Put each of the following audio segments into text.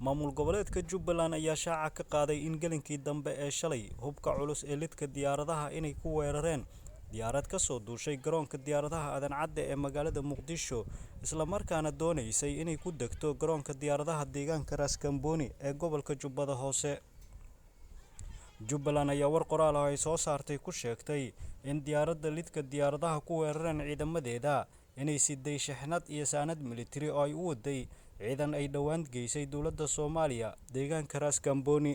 Maamul goboleedka Jubbaland ayaa shaaca ka qaaday in gelinkii dambe ee shalay hubka culus ee lidka diyaaradaha inay ku weerareen diyaarad ka soo duushay garoonka diyaaradaha Aadan Cadde ee magaalada Muqdisho, isla markaana doonaysay inay ku degto garoonka diyaaradaha deegaanka Raaskambooni ee gobolka Jubbada Hoose. Jubbaland ayaa war qoraal ah ay soo saartay ku sheegtay in diyaaradda lidka diyaaradaha ku weerareen ciidamadeeda inay siday shixnad iyo saanad militari oo ay u waday ciidan ay dhowaan geysay dowladda Soomaaliya deegaanka Raaskambooni.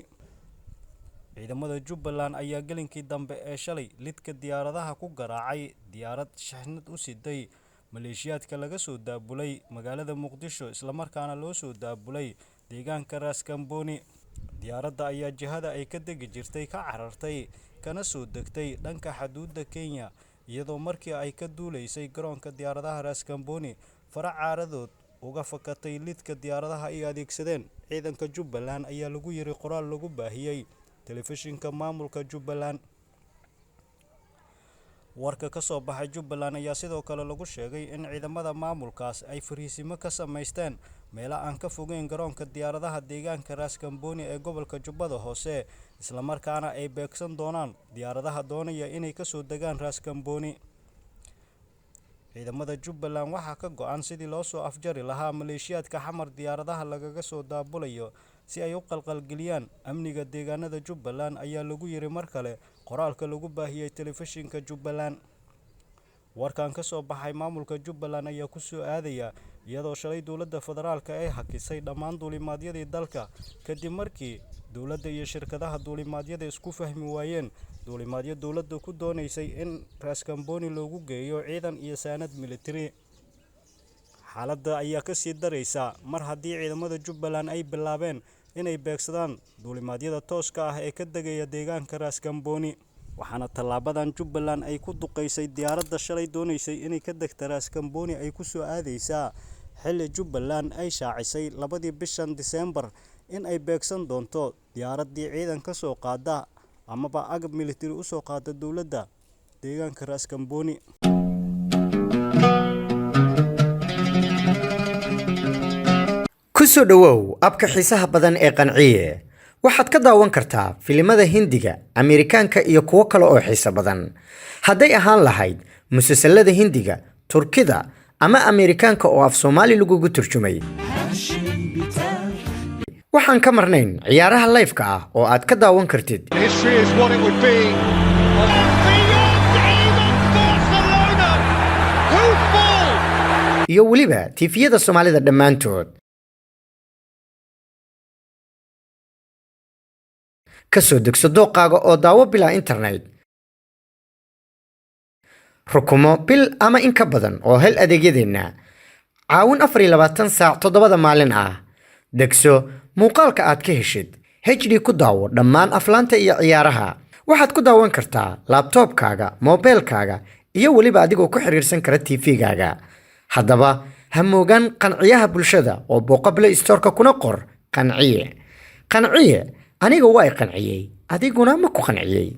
Ciidamada Jubbaland ayaa gelinkii dambe ee shalay lidka diyaaradaha ku garaacay diyaarad shixnad u siday maleeshiyaadka laga soo daabulay magaalada Muqdisho, isla markaana loo soo daabulay deegaanka Raaskambooni. Diyaaradda ayaa jihada ay ka degi jirtay ka carartay kana soo degtay dhanka xuduudda Kenya, iyadoo markii ay ka duuleysay garoonka diyaaradaha Raaskambooni fara caaradood uga fakatay lidka diyaaradaha ay adeegsadeen ciidanka Jubbaland, ayaa lagu yiri qoraal lagu baahiyay telefishinka maamulka Jubbaland. Warka ka soo baxay Jubbaland ayaa sidoo kale lagu sheegay in ciidamada maamulkaas ay fariisimo ka samaysteen meelo aan ka fogeyn garoonka diyaaradaha deegaanka Raaskambooni ee gobolka Jubbada Hoose, isla markaana ay beegsan doonaan diyaaradaha doonaya inay ka soo degaan Raaskambooni. Ciidamada Jubbaland waxaa ka go'an sidii loo soo afjari lahaa maleeshiyaadka Xamar diyaaradaha lagaga soo daabulayo si ay u qalqalgeliyaan amniga deegaanada Jubbaland, ayaa lagu yiri mar kale qoraalka lagu baahiyay telefishinka Jubbaland. Warkan ka soo baxay maamulka Jubbaland ayaa ku soo aadaya iyadoo shalay dowladda federaalka ay hakisay dhammaan duulimaadyadii dalka kadib markii dowladda iyo shirkadaha duulimaadyada isku fahmi waayeen duulimaadyo dowladda ku doonaysay in Raaskambooni loogu geeyo ciidan iyo saanad militari. Xaaladda ayaa ka sii daraysa mar haddii ciidamada Jubbaland ay bilaabeen inay beegsadaan duulimaadyada tooska ah ee ka degaya deegaanka Raaskambooni, waxaana tallaabadan Jubbaland ay ku duqeysay diyaaradda shalay doonaysay inay ka degto Raaskambooni ay ku soo aadaysaa xilli Jubbaland ay shaacisay 2dii bishan Diseembar in ay beegsan doonto diyaaraddii ciidan ka soo qaada amaba agab militari u soo qaada dowladda deegaanka Raaskambooni. Ku soo dhowow abka xiisaha badan ee Qanciye. Waxaad ka daawan kartaa filimada Hindiga, Ameerikaanka iyo kuwo kale oo xiiso badan. Hadday ahaan lahayd musalsalada Hindiga, Turkida ama Ameerikaanka oo af Soomaali lagugu turjumay. Waxaan ka marnayn ciyaaraha live-ka ah oo aad ka daawan kartid History is what it would be. Beyond even Barcelona, who fall. Iyo weliba TV-yada Soomaalida dhammaantood. Ka soo degso dooqaaga oo daawo bilaa internet. Rukumo bil ama in ka badan oo hel adeegyadeenna. Caawin 24 saac 7da maalin ah. Degso muuqaalka aad ka heshid. HD ku daawo dhammaan aflaanta iyo ciyaaraha. Waxaad ku daawan kartaa laptop-kaaga, moobilkaaga iyo weliba adigoo ku xiriirsan kara TV-gaaga. Haddaba ha moogaan Qanciyaha Bulshada oo booqo Play Store-ka kuna qor Qanciye. Qanciye aniga waa i qanciyey, adiguna ma ku qanciyey?